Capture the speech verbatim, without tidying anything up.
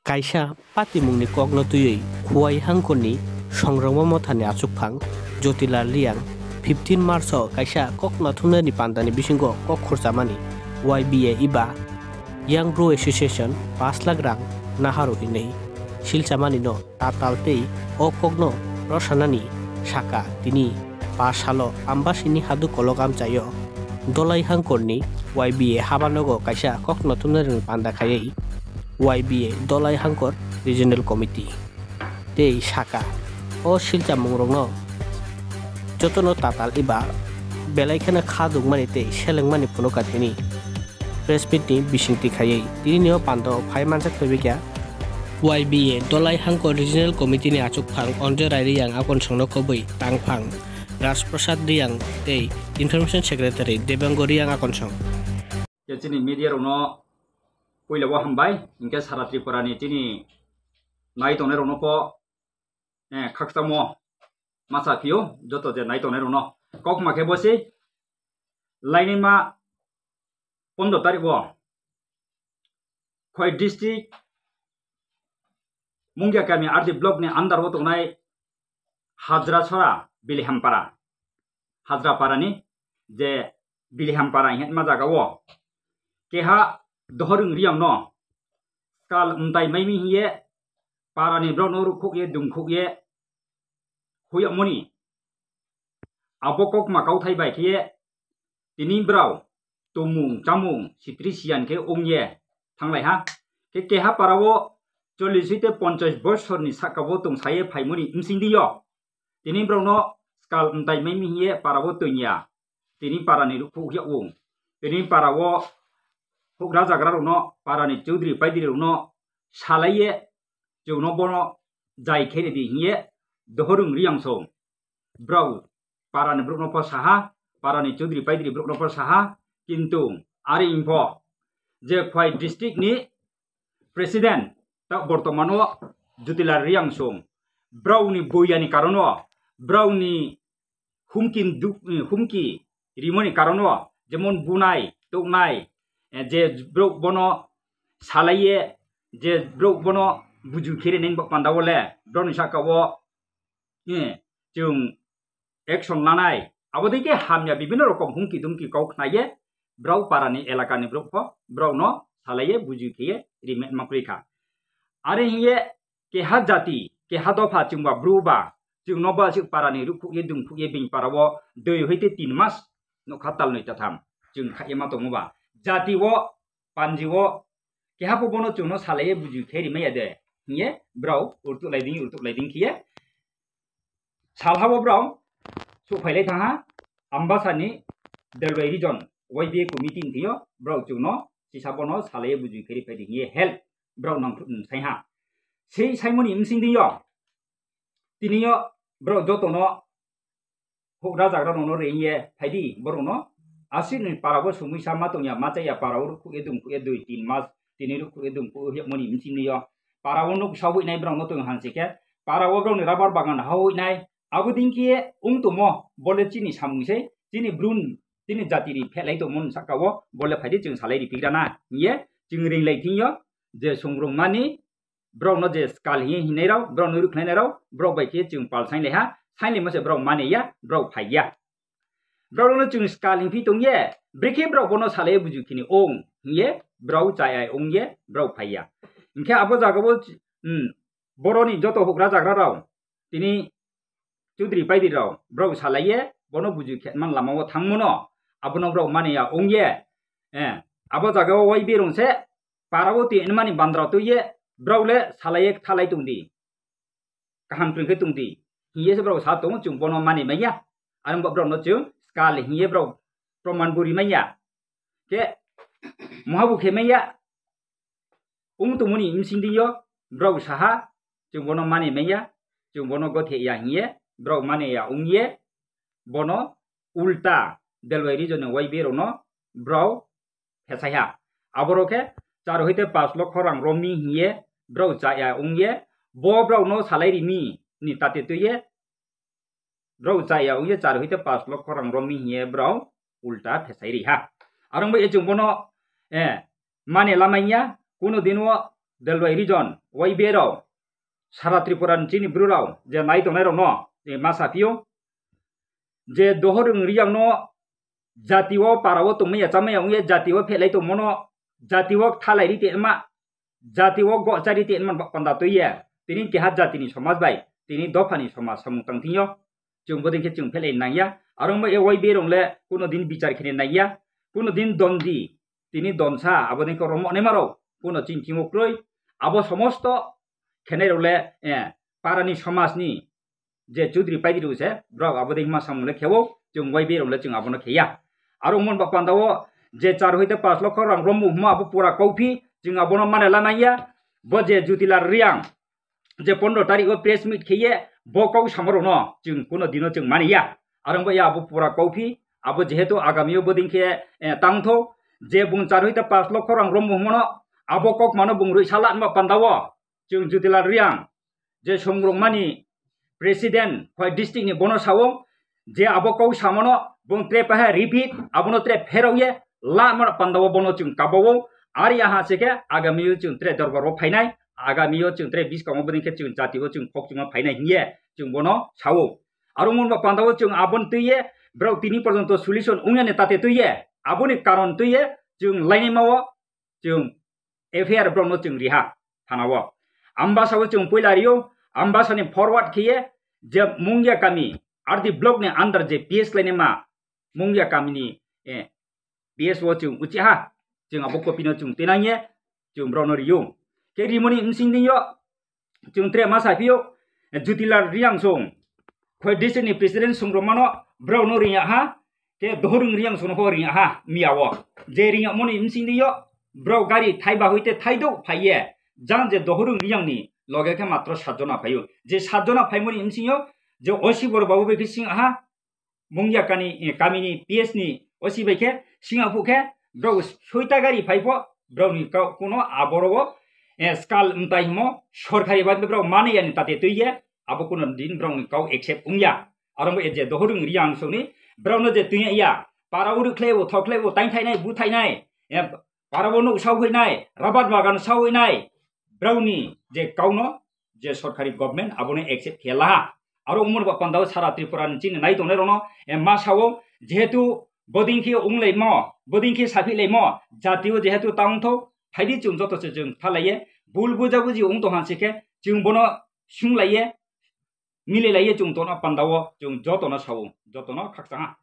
Kaisa patimungni kokno twiwi Khowai Hangkorni Songrongma Mothani achukphang Jyotilal Reang fifteen March-o kaisa koknathumnani pandani bisingo kok khurchamani Y B A eba Young Bru Association pash lakh rang naharu hinwi silchamanino tatal tei o kokno rwsanani saka tini pash salo Ambasini Hadu Kolok amchaio Dolai Hangkorni Y B A habanogo kaisa koknathumnani panda khaiwi Y B A Dolai Hangkor Regional Committee tei saka o silchamungrokno jotono tatal eba belai kheno kha dukmani tei selengmani phunukha tini press meet ni bisingtwi khaiwi tini o panda o phai mansa khaiwi kha. Y B A Dolai Hangkor Regional Committee ni achukphang Anjoy Rai Reang akonsongno kubui tangphang Raj Prasad Reang tei Information Secretary Debango Reang akonsong. Chini media rokno puila o hambai, hinkhe sara Tripura ni chini nai tongnai rokno po, eh, khakchangmo masa phio, joto je nai tongnai rokno. Kokma khe bo se, lainima pondro tarik o Khowai district Mungia kami R D block ni under o tongnai Hajra Sora Biliham Para. Hajra Para ni je Biliham Para hinma jaga o keha Dohorung Reang no skal mtai maimi hiye para ni borok no rukhuk ye dungkhuk ye huyakmoni. Abo kokma kauthai bai khe tini brao tumung chamung sitri siyan khe ong ye thanglai ha. Khe keha para o chollish hoite ponchash bosorni saka o tongsa ye phaimoni bsing di yo. Tini brao no skal mtai maimi hiye para o tong ya. Tini para ni rukhuk ya ong. Tini para o hugra jagra rok no para ni chudri paidri rok no salai ye chwng no bono jai khe ridi hiye Dohorung Reang song. Brao para ni borok no pho saha, para ni chudri paidri borok no pho saha, kintu are wngpho je Khowai district ni president ta bortomano Jyotilal Reang song, brao ni boya ni karon o, brao ni humki duk-, humki rimoni karon o, jemon bunai, toknai, eh, je borok bono salai ye, je borok bono buju khe rinai panda o le, brao ni saka o, eh, chwng action lanai, abo dei khe hamya bibinno rokom humki dumki kok khnai ye, brao para ni elaka ni borok pho brao no salai ye buju khe ye rimani ma kwrwi kha. Are hiye keha jati, keha dopha chwng ba bru ba, chwng no ba chwng para ni rukhuk ye dungkhuk ye bini para o dui hoite tin mas nokha tal noi ta tham chwng kha ye ma tongo ba. Jati o, panji o, keha pho bono chwng no salai ye buju khe rimai ya de, hiye brao urtuk lai ding, urtuk lai ding khe ye. Salha bo brao suk phailai thangha, Ambasa ni Delwai region Y B A committee ni thing yo brao chwng no sisa bono salai ye buju khe ri phai di hiye help brao nang thuk nung sai ha. Sei saimoni bsing di yo, tini yo brao joto no hugra jagra rok no ring ye phai di borok no aswk ni para o sumui sa ma tong ya, ma cha ya para o rukhuk ye dungkhuk ye dui tin mas tini rukhuk ye dungkhuk ye moni bsing di yo para o nuk sa hui nai brao no tong hansi khe para o brao ni rabar bagan ha hui nai. Abo din khe wng tongmo, bole chini samung se, chini brun, chini jati ni phelai tongmo ni saka o, bole phai di chwng salai ri pigra na, hiye chwng ring lai thing yo, je sungrung mani, brao no je skal hiye hinai rao, brao no rukhlai nai rao, brao bai khe chwng pal saing lai ha, saing lai mo se brao mani ya, brao phai ya. Brao no chwng skal hing phi tong ye, brekhe brao bono salai buju khini ong, hiye brao chai ai ong ye, brao phai ya. Hinkhe abo jaga o, hmm, boroni joto hugra jagra rao, tini chudri paidri rao brao salai ye bono buju khe man lama o thang mano, abono brao mani ya ong ye, eh, abo jaga o Y B rung se para o twi mani bandra twi ye brao le salai ye thalai tong di, kaham twrwng khe tong di, hiye se brao sa tongo chwng bono mani manya, are wngba brao no chwng skal hiye brao proman bo ri manya, khe moha bo khe manya. Wng tongmoni bsing di yo, brao saha, chwng bono mani manya, chwng bono gothe ya hiye, brao mani ya ong ye, bono ulta Delwai region ni Y B rok no brao phesai ha. Aborok khe char hoite pash lokho rang romni hiye, brao cha ya ong ye, bo brao no salai rini ni tate twi ye, brao cha ya ong ye char hoite pash lokho rang romni hiye brao ulta phesai ri ha. Aro wngbai chwng bono, eh, mani lamai ya, kuno din o Delwai region, Y B A rok, sara Tripura ni chini bru rok je nai tongnai rok no je ma sa phio je Dohorung Riyang no jati o para o tongmaya chamaya wngya jati o phelai tongmano jati o thalai ri tongma jati o gochari tongma panda twiya tini keha jati ni somaj bai tini dopha ni somaj samung tang thingyo chwng bodei khe chwng phelai nangya aro wngba Y B A rok le kuno din bichar khene nangya kuno din dondi tini donsa abo ni khe romok naima rok kuno chini thimo kroi abo somosto khenai rok le eh, para ni somaj ni je chudri paidri rok se borok abo de hima samung le khewo chwng Y B A rok le chwng abono kheya aro wngmani ba panda o je char hoite panch lokho rang rombo huma abo pura kauphi chwng abono mane la nangya bo je Jutilal Riyang je pondro tarik o press meet kheye bo kok samo rok no chwng kuno dino chwng mani ya aro wngba ya abo pura kauphi abo jehetu agami o boding khe eh, tangtho je bung char hoite panch lokho rang rombo humano abo kok mano bung rwi sala wngba panda o chwng Jutilal Riyang je songrokmani president Khowai district ni bono sao je abo kok samano bung tre paha repeat abono tre pherok ye la mar panda o bono chwng kabo o ari aha se khe agami o chwng tre dorbar o phainai agami o chwng tre biskang o boding khe chwng jati o chwng khok chuma phainai hiye chwng bono sao aro mon ba panda o chwng abon twi ye borok tini porjonto solution wngya ni tate twi ye aboni karon twi ye chwng lainima o chwng F I R borokno chwng riha thanao. Ambasao chwng puila rio, Ambasani forward khiye je Mungia kami R D block ni under je P S lainima Mungia kamini eh, P S o chwng uchiha chwng abo kopino chwng tenangye chwng borokno rio. Khe rimoni bsing dingyo chwng tre ma sa phio Jutilal Riyang song Khowai district ni president song romano borokno riya ha khe Dohorung Riyang song ho riya ha miya o je riya moni bsing dingyo borok gari thai ba hoite thai do phaiye jang je Dohorung Riyang ni loge khe matro sat jona phaio je sat jona phaimoni bsingyo je O C borok babu bai khe sing ha Mungia kani kamini P S ni O C bai khe singa phu khe borok soita gari phai pho borok ni kau kuno aboro o skal mtai himo sorkari bai borok mani yani tate twi ye abo kuno din borok ni kau accept wngya aro mo je Dohorung Riyang songni borok no je twi ya para uru khlai bo thok khlai bo tain thai nai bu thai nai para bo nuk sau hoi nai rabat bagan sau hoi nai borok ni je kau no je sorkari government abono accept khe laha. Aro umor ba pandao sara Tripura ni chini nai tongnai rokno, eh, ma sao, jehetu boding khe unglaimo, boding khe saphilaimo, jatio jehetu ta ungtho, phaidi chwng joto se chwng thalaiye, bul buja buji ung tongha se khe, chwng bono sunglaiye, mililaiye chwng tongna pandao, chwng jotono sao, jotono khakchangha.